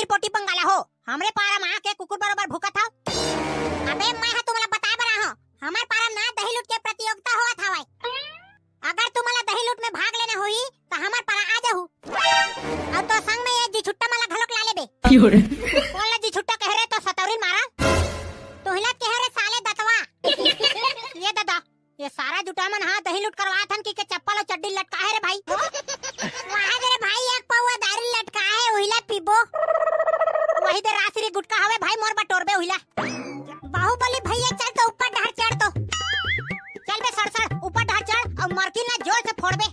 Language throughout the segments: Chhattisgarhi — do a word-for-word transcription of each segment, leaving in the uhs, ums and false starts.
चिटपोटी बंगाला हो, हमरे पारा म आके कुकुर बरोबर भूकत हव। अबे मैं ह तुमला बताए बर आहंव, हमर पारा म ना दही लूट के प्रतियोगिता होवत हवय। अगर तुमला दही लूट में भाग लेना होही त हमर पारा आ जाहू। अउ तोर संग में ये जी छुट्टा मन ला घलोक ला लेबे। कोन ला जी छुट्टा कहे रे, तोर सतौरी मारा? तोहिला कहे रे साले दतवा। ये ददा, ये सारा जुटा मन हा दही लूट करवाथन कि के चप्पल अउ चड्डी लटका हे रे भाई। वाह रे भाई, एक पौवा दारू लटका हे, उहिला पीबो। वही दे रासरी गुटका हवे भाई, मोर बटोरबे उहिला। बाहुबली भैया चल तो ऊपर डहर चढ़ तो। चल बे सड़सड़, ऊपर डहर चढ़ अउ मरकी ला जोर से फोड़बे।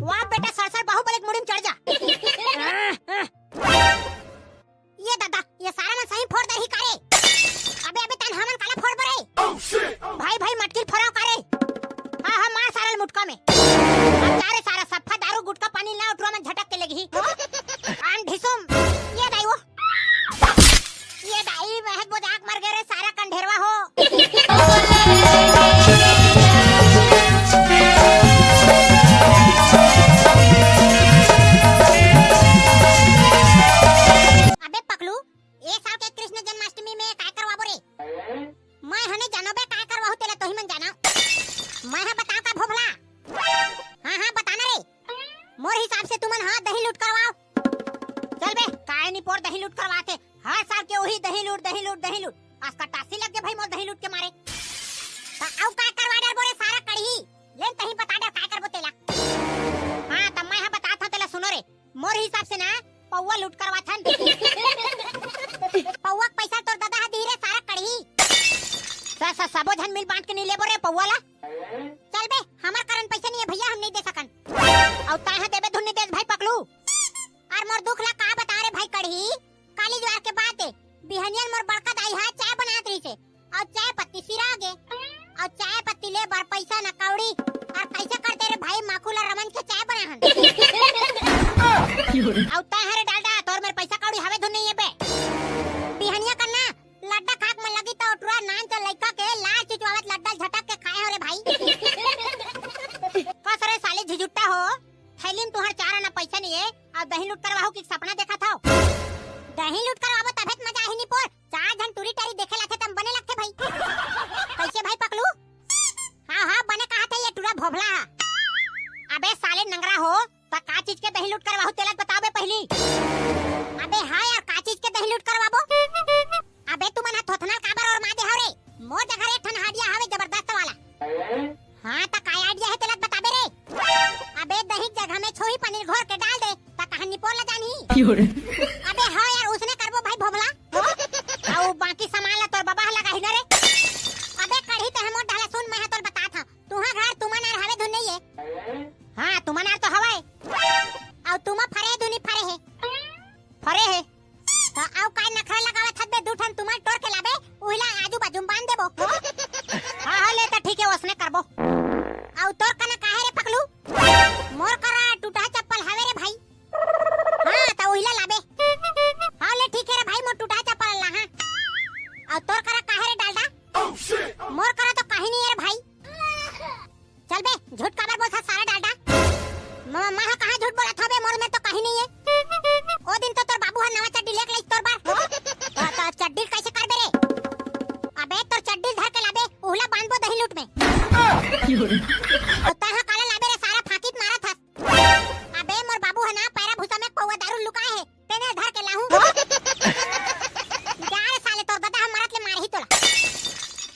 वाह बेटा सड़सड़, बाहुबली के मुड़ी में चढ़ जा। ये ददा, ये सारा मन सही फोड़ दरही का रे? अबे, अबे, तन हमन काला फोड़बो रे? भाई, भाई, मटकिल फोड़ाव का रे? हाँ, हाँ, मार सारा ल मुटका में। अब जा रे सारा, सफ्फा दारू, गुटका, पानी ला, टुरा मन झटक के लेगही। आन ढिसुम, ये दाई वो। ये दाई, महक बोजाक मर गे रे, सारा कंढेरवा हो। अबे पकलू, ए साल के कृष्ण जन्माष्टमी में काय करवाबो रे? मैं हने जानो बे काय करवाहू तेला, तोही मन जाना। मैं ह बताओ का भोभला? हाँ, हाँ, बताना रे। मोर हिसाब से तुमन ह दही लूट करवाओ। चल बे, काय निपोर दही लूट करवाथे? हर साल के वही दही लूट, दही लूट, दही लूट। आज का टासी लग गे भाई मोर दही लूट के मारे। त अउ काय करवा डरबो रे सारा कड़ही? ले तही बता डर काय करबो तेला। हाँ, त मैं ह बतात हंव तेला, सुनो रे। मोर हिसाब से ना पौवा लूट करवाथन। पौवा के पैसा तोर ददा ह दिही रे सारा कड़ही। स-, स-, सबो झन मिल बांट के नहीं लेबो रे पौवा ला। चल बे, हमर करन पैसा नहीं है भैया, हम नहीं दे सकन। अउ ताय ह देबे धुन नहीं देस भाई पकलू। अरे मोर दुख ला का बता रे भाई कड़ही, काली जुआर के बात है, बिहनियन मोर बड़का दाई ह चाय बनात रहिसे, अउ चाय पत्ती सिरा गे, अउ चाय पत्ती ले बर पैसा न कौड़ी, अउ कैसे करते रे भाई माखू ला रमन के चाय बनाहन। अउ तय हरे डालडा, तोर मेर पैसा कौड़ी हवे धुन नहीं है बे। बिहनिया करना लड्डा खाक मन लगी त टुरा नान च लइका के लार चुचवावत लड्डा झटक के खाए हो रे भाई। कस रे साले झिझुट्टा हो, थैली में तुहर चार आना पैसा नहीं है, अउ दही लूट करवाहू की सपना देखत हव। दही लूट करवाबो तभे त मजा आही निपोर, चार झन टूरी टारी देखे लाथे तम बने लगथे भाई। कैसे भाई पकलू? हाँ, हाँ, बने कहा थे ये टूरा भोभला हा। अबे साले नंगरा हो, त का चीज के दही लूट करवाहू तेला बताओ बे पहली। अबे हाँ यार, का चीज के दही लूट करवाबो? अबे तुमन ह थोथना काबर और मा दे हव रे? मोर जघा रे एक ठन आइडिया हवे जबरदस्त वाला। हाँ, त काय आइडिया हे तेला बताबे रे? अबे दही के जगह में छोही पनीर घोर के डाल दे, त कहां निपोर ला जानही? अबे हाँ यार, उसने करबो भाई भोभला। अउ बाकी सामान ला तोर बबा ह लगाही न रे। अबे कढ़ी ते हमर ढाला सुन, मैं ह तोर बतात हंव। तुहा घर तुमन आर हवे धुन नहीं है। हाँ, तुमन आर तो हवय। अउ तुमा फरे धुनी फरे है। फरे है। त अउ काय नखरा लगावत हस बे, दू ठन तुमन टोर के लाबे, उहिला आजू बाजू में बांध देबो। हाँ, हाँ, ले त ठीक है, ओसने करबो। अउ तोर कना काहे रे पकलू? मोर करा टूटा चप्पल हवे रे भाई। हाँ, त उहिला लाबे। हाँ, ले ठीक है रे भाई, मोर टूटा चप्पल ला, हाँ। अउ तोर करा काहे रे डालडा? मोर करा तो काही नहीं है रे भाई। चल बे, झूठ काबर बोलथस सारा डालडा? म-, मैं ह कहाँ झूठ बोलत हंव बे, मोर में तो काही नहीं है। ओ दिन तो तोर बाबू ह नवा चड्डी लेके लइस तोर बर। त, त चड्डी कैसे करबे रे? अबे तोर चड्डी धर के लाबे, उहला बांधबो दही लूट में। अउ तैं ह काला लाबे रे सारा फाकित मारत हस। अबे मोर बाबू ह ना पैरा भूसा में पौवा दारू लुकाए हे, तेने धर के लाहूं। जा रे साले, तोर ददा ह मरत ले मारही तोला।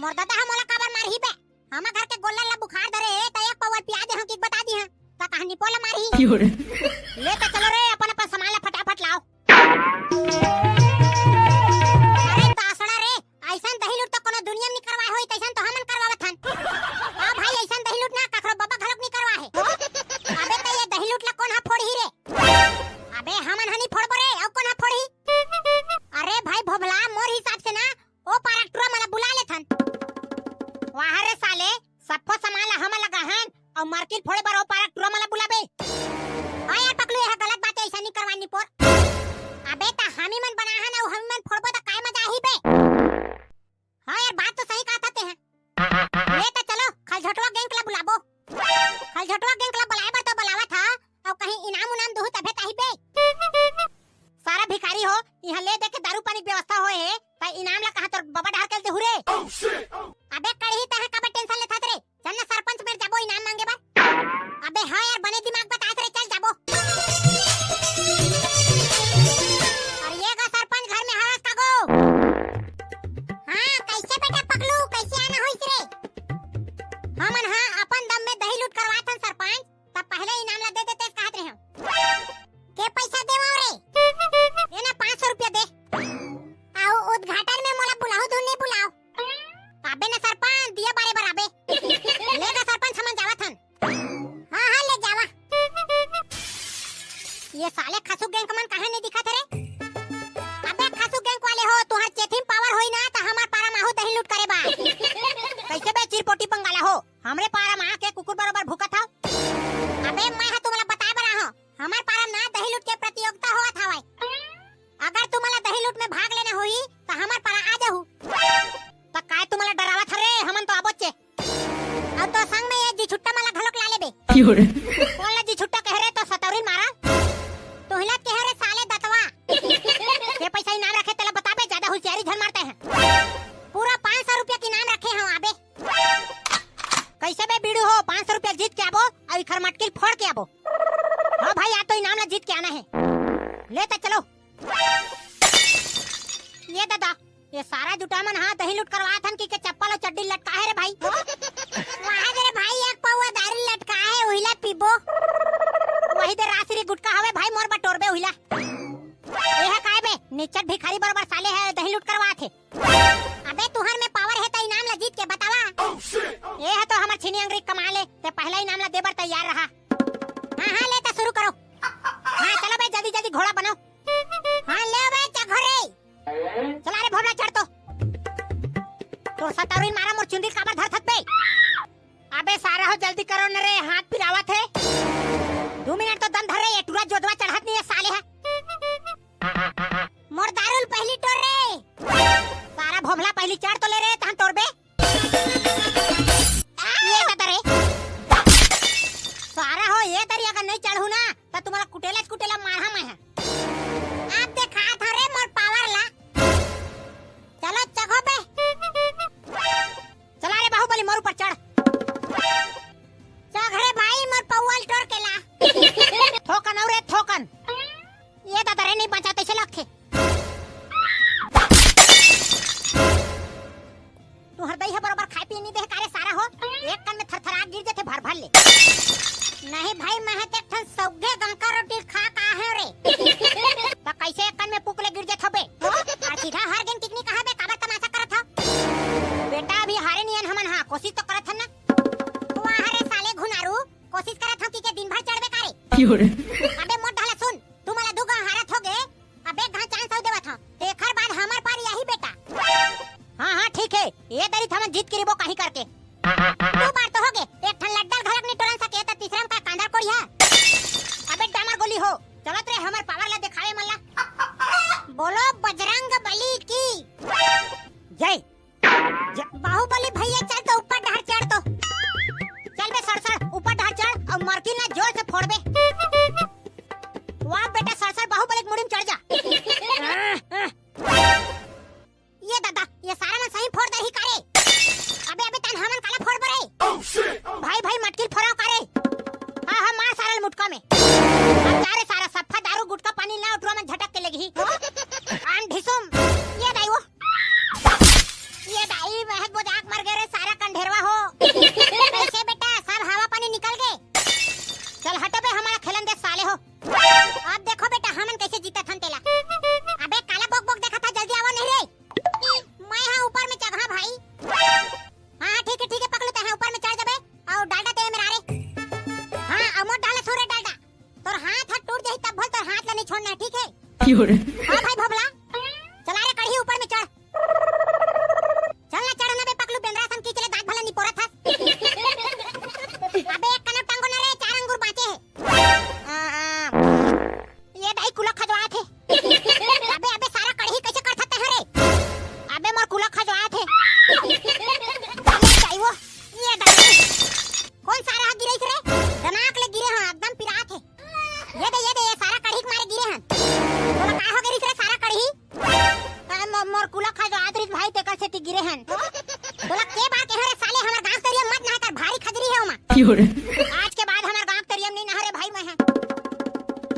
मोर ददा ह मोला काबर मारही बे? हमर घर के गोल्लर ला बुखार धरे हे, त एक पौवा पिया दे हंव कि बता दी हंव, त कहां निपोर ला मारही। ले त चलो रे, अपन अपन सामान ला फटाफट लाओ। अरे तासड़ा रे, अइसन दही लूट तो कोनो दुनिया में नी करवाए होही, तइसन तो हमन करवावत हन। हाँ भाई, अइसन दही लूट ना कखरो बबा घलोक नी करवाए हे। अबे त ये दही लूट ला कोन हा फोड़ही रे? अबे हमन ह नी फोड़बो रे, अउ कोन हा फोड़ही? अरे भाई भोभला, मोर हिसाब से ना ओ पारा टुरा मन ला बुला लेथन। वाह रे साले, सब्बो सामान ला हमन लगाहन अउ मारकिल फोड़े बर ओ पारा टुरा मन ला बुलाबे। हाँ यार पकलू, एहा गलत बात हे, अइसन नी करवान निपोर। अबे त हमी मन बनाहन अउ हमी मन फोड़बो त काय मजा आही बे? हाँ यार, बात तो सही कहत हस तेहा। ले त चलो, खलझोटवा गैंग ला बुलाबो। खलझोटवा गैंग ला बुलाए बर तो बुलावत हंव, अउ कहीं इनाम उनाम दुहू तभे त आही बे। हो, इहाँ ले दे के दारू पानी के व्यवस्था होए हे, त इनाम ला कहाँ तोर बबा डहर के देहू रे? अबे कड़ही, तैं काबर टेंशन लेथस रे? चल ना सरपंच मेर जाबो इनाम मांगे बर। अबे हाँ यार, बने दिमाग बतास रे, चल जाबो। अरे ये गा सरपंच, घर में हवस का गो? हाँ, कैसे बेटा पगलू, कैसे आना होइस रे? हमन हाँ अपन दम में दही लूट करवाथन सरपंच, त पहले इनाम ला दे देतेस कहत रहे हम। के पैसा देवव रे? ये ना पाँच सौ रुपया दे। अउ उद्घाटन में मोला बुलाहू धुन नहीं बुलाव। अबे ना सरपंच, दिया बारे बर आबे। ले ना सरपंच, हमन जावत हन। हाँ, हाँ, ले जावा। ये साले खसुक गैंग मन काहे नहीं दिखत रे? अबे खसुक गैंग वाले हो, तुहर चेथिम पावर होई ना त हमर पारा माहू दही लूट करे बा। कैसे बे चिरपोटी बंगाला हो, हमरे पारा मा के कुकुर बरोबर भूकत हव? अबे मैं हा तुमला बताए बर आहों, हमर पारा ना दही लूट के प्रतियोगिता होवत हवय। अगर तुमला दही लूट में भाग लेना होही त हमर पारा आ जाहू। त काय तुमला डरावत हरे, हमन तो आबोचे। अउ तो संग में ये जी छुट्टा मला घलोक ला लेबे। क्यों रे? कोन ला जी छुट्टा कहे रे, तो सतौरी मारा? तोहिला कहे रे साले दतवा। ये पैसा इनाम रखे तेला बताबे, ज्यादा होशियारी झन मारते हैं। पूरा पाँच सौ रुपया के इनाम रखे हव, आबे। कैसे बे बीड़ू हो, पाँच सौ रुपया जीत के आबो अउ इखर मटकिल फोड़ के आबो। हाँ भाई, आ तो इनाम ला जीत के आना है। ले त चलो। ये दादा, ये सारा जुटा मन हा दही लूट करवाथन कि के चप्पल अउ चड्डी लटका है रे भाई। वाह रे भाई, एक पौवा दारू लटका है, उहिला पीबो। वही दे रासरी गुटका हवे भाई, मोर बटोरबे उहिला। ये है काय बे, निच्चट भिखारी बरोबर साले है, दही लूट करवाथे। अबे तुहर में पावर है त इनाम ला जीत के बतावा। ये है तो हमर छीनी अंगरी कमा ले, ते पहला इनाम ला देबर तैयार रहा। हाँ, हाँ, ले त शुरू करो। हाँ, चलो बे, जल्दी, जल्दी घोड़ा बनाओ। हाँ, ले बे, चघो रे। चला रे भोबला, चढ़ तो। तोर सतारुई मारा मोर चुंदी काबर धरथस बे? अबे सारा हो, जल्दी करो न रे, हाथ पिरावत है। दू मिनट तो दम धर रे, ये टूरा जोदवा चढ़त नहीं है साले है। मोर दारू ल पहली टोर रे। सारा भोभला पहली चढ़ तो ले रे, तहन टोरबे। ये ददा रे। सारा हो, ये दरी अगर नहीं चढ़ू ना, त तुम्हारा कुटेला कुटेला मारहा मैं है। आप देखा था रे मोर पावर ला। चलो चघो बे। चला रे बाहुबली, मोर ऊपर चढ़। चघ रे भाई, मोर पौवा ल टोर के ला। थोकन अउ रे थोकन। ये ददा रे, नहीं बचा तैसे लगथे। तुहर दई ह बरोबर खाए पिए नहीं दे का रे सारा हो। एक कन में थरथरा गिर जथे भर भर ले। नहीं भाई, मैं ह ते एक ठन सौगे गंका रोटी खा का है रे। त कैसे एक कन में पुक ले गिर जथो बे? और सीधा हार गेन टिकनी कहा बे, काबर तमाशा करत हव? बेटा अभी हारे नियन हमन हा, कोशिश तो करत हन ना। वाह रे साले घुनारू, कोशिश करत हव कि के दिन भर चढ़बे का रे? क्यों रे? अबे मोर ढाला सुन, तू मला दू घांव हारत होगे, अब एक घांव चांस अउ देवत हव, तेखर बाद हमर पारी आही बेटा। हाँ, हाँ, ठीक है, ये दरी त हमन जीत के रिबो कहीं करके। दू बार तो होगे, एक ठन लड्डा ल घलक नहीं टोरन सके, त तीसरा में का कांदर कोड़िया? अबे डामर गोली हो, चलत रे हमर पावर ला देखावे मन ला। बोलो बजरंग बली की जय। बाहुबली भैया, चढ़ तो, ऊपर डहर चढ़ तो। चल बे सड़सड़, ऊपर डहर चढ़ अउ मरकी ना जोर से फोड़बे। वाह बेटा सड़सड़, बाहुबली के मुड़ी में चढ़ जा। ये दादा, ये सारा मन सही फोड़ दही का रे। अबे, अबे, तन हमन काला फोड़ बरे? भाई, भाई, मटकिल फोड़ाव का रे। हाँ, हाँ, मार सारा ल मुटका में। अब जा रे सारा, सफ्फा दारू गुटका पानी ला उठवा में झटक के लेगही। आन ढिसुम, ये दाई वो। ये दाई, महक बोजाक मर गे रे सारा कंढेरवा हो। कैसे बेटा, सब हवा पानी निकल गे? चल हट बे, हमला खेलन दे साले हो। अब देखो बेटा, हमन कैसे जीतत हन तेला। अबे काला बोक बोक देखत हा, जल्दी आवा नहीं रे। मैं हा ऊपर में चघहा भाई। हाँ, हाँ, ठीक है, ठीक है, पकड़ू ते हा ऊपर में चढ़ जाबे। अउ डालडा ते मेरा रे। हाँ, अउ मोर डाला सुरे डालडा। तोर हाथ ह टूट जाही तब भल तोर हाथ ला नहीं छोड़ना है, ठीक है? क्यों रे? हाँ भाई भोभला, चला रे कढ़ी ऊपर में चढ़। चल ना चढ़ ना बे पकलू, बेंदरा सन की चले दांत भला नहीं पोरत हस। अबे एक कनक टांगो ना रे, चार अंगूर बांचे है। आ, आ, ये दाई कुला खजवात है। अबे, अबे सारा कढ़ी कैसे करथस ते हा रे? अबे मोर कुला खजवात है। ये दाई वो, ये दाई। कौन सारा हा गिरे रे? दनाक ले गिरे हा, एकदम पिरात है। ये दे, ये दे, ये सारा कढ़ी के मारे गिरे हन। तोला का हो गे रिहिस रे सारा आज के बाद हमर गांव के तरिया म नइ नहांव रे भाई मैं ह।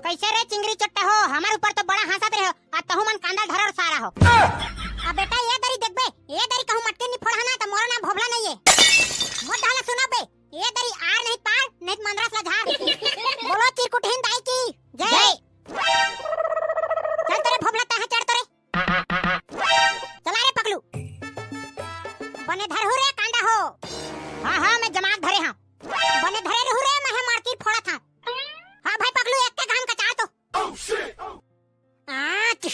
कइसे रे चिंगरी चोट्टा हो, हमर ऊपर तो बड़ा हंसत रहे हो, अउ तहूं मन कांदा ल धरव सारा हो। अब बेटा ए दरी देखबे, ए दरी कहूं मटकी ल नइ फोड़हा ना त मोरो नाम भोभला नइ ए। मोर डहर ल सुनबे, ए दरी आर नहीं त पार, नहीं त मंदरस ल झार। बोलो चिरकुटहीन दाई की जय। जय। चल तो रे भोभला, तैं ह चढ़ तो रे। चला रे पकलू। बने धरहू रे कांदा हो। हां, हां, मैं जमा के धरे हंव। बने धरे रहू रे, मैं ह मटकी ल फोड़त हंव। हां भाई पकलू, एक के घाम कचार तो। आच।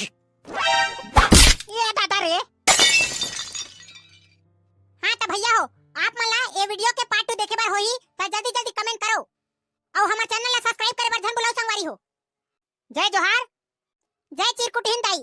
ए दादा रे। हां त भइया हो, आप मन ला ए video के part two देखे बर होही त जल्दी जल्दी comment करव अउ हमर channel ला subscribe करे बर झन भुलाव संगवारी हो। जय जोहार, जय चिरकुटहीन दाई।